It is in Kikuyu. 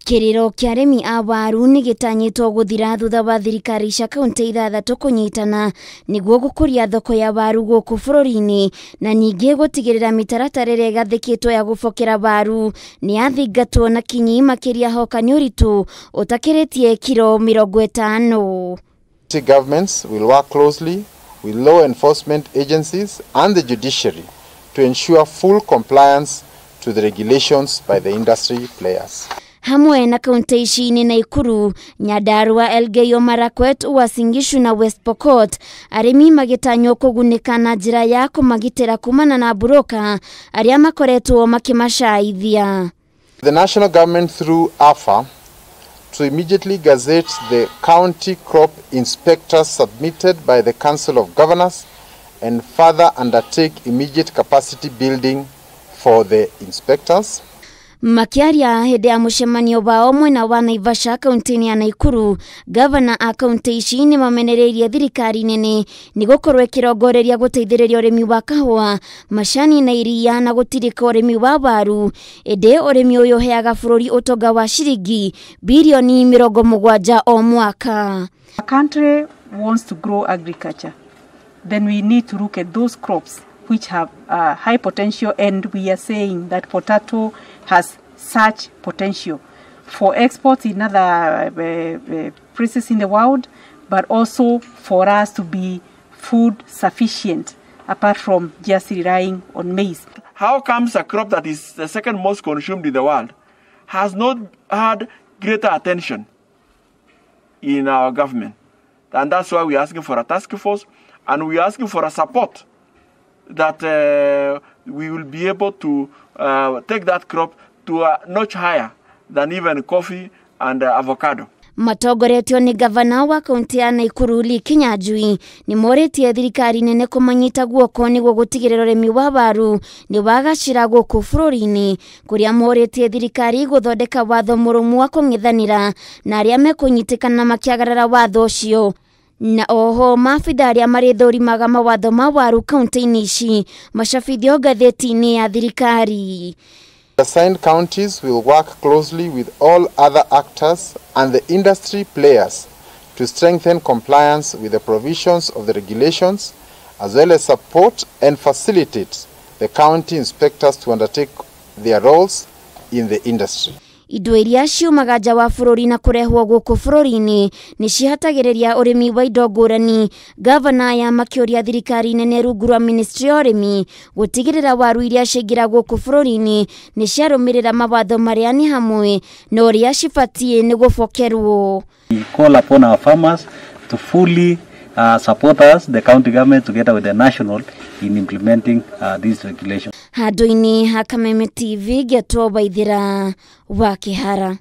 Kĩrĩro kĩa arĩmi a waru nĩ gĩtanyĩtwo gũthira thutha wa thirikari cia kaunti ithathatũ kũnyitana nĩguo gũkũria thoko ya waru gũkũ bũrũri-inĩ na ningĩ gũtigĩrĩra mĩtaratara ĩrĩa ĩgathĩkĩtwo ya gũbokera waru nĩ yathingatwo na kinyi makĩria hoka nĩ ũritũ ũtakĩrĩtie kiro 50. Governments will work closely with law enforcement agencies and the judiciary to ensure full compliance to the regulations by the industry players. Hamwe na kaunti ici nĩ Naikuru, Nyandarua, Elgeyo Marakwet, Uasin Gishu na West Pokot, arĩmi magĩtanywo kũgunĩka na njĩra ya kũmagitĩra kumana na mburũka arĩa makoretwo makĩmacaithia. The national government through AFA to immediately gazette the county crop inspectors submitted by the Council of Governors and further undertake immediate capacity building for the inspectors. Makiaria hĩndĩ ya mũcemanio wao mwena wa Naivasha kaunti-inĩ ya Naikuru, gavana a kaunti ici nĩ mamenereirie thirikari nene nĩ gũkorwo ĩkĩrongoreria gũteithĩrĩria ũrĩmi wa kahũa, macani na iria na gũtirika ũrĩmi wa waru, ĩndĩ ũrĩmi ũyũ ũheaga bũrũri ũtonga wa ciringi birioni 70 o mwaka. A country wants to grow agriculture, then we need to look at those crops which have high potential, and we are saying that potato has such potential for exports in other places in the world, but also for us to be food sufficient apart from just relying on maize. How comes a crop that is the second most consumed in the world has not had greater attention in our government? And that's why we are asking for a task force, and we are asking for a support that we will be able to take that crop to a notch higher than even coffee and avocado. Matongoretio nĩ gavana wa kaunti ya Naikuru Lee Kinyanjui nĩ morĩtie thirikari nene kũmanyita guoko nĩguo gũtigĩrĩra ũrĩmi wa waru nĩ wagacĩra gũkũ bũrũri-inĩ, kũrĩa morĩtie thirikari gũthondeka watho mũrũmu wa kũng'ethanĩra na arĩa mekũnyitĩkana makĩagarara watho ũcio. Na oho maabitha arĩa marĩthũrimaga mawatho ma waru kaunti-inĩ ici macabithio ngathĩti-inĩ ya thirikari. The assigned counties will work closely with all other actors and the industry players to strengthen compliance with the provisions of the regulations, as well as support and facilitate the county inspectors to undertake their roles in the industry. Indo iria ciumaga nja wa bũrũri na kũrehwo gũkũ bũrũri-inĩ nĩ cihatagĩrĩria ũrĩmi wa indo ngũrani. Gavana aya makĩũria thirikari nene rungu rwa ministry ya ũrĩmi gũtigĩrĩra waru iria ciaingĩra gũkũ bũrũri-inĩ nĩ ciarũmĩrĩra mawatho marĩa nĩ hamwe na ũrĩa cibatiĩ nĩ gũbokerwo. We call upon our farmers to fully support us, the county government, together with the national, in implementing these regulations. Handũ-inĩ ha Kameme TV, Gĩatwo Waithĩra wa Kĩhara.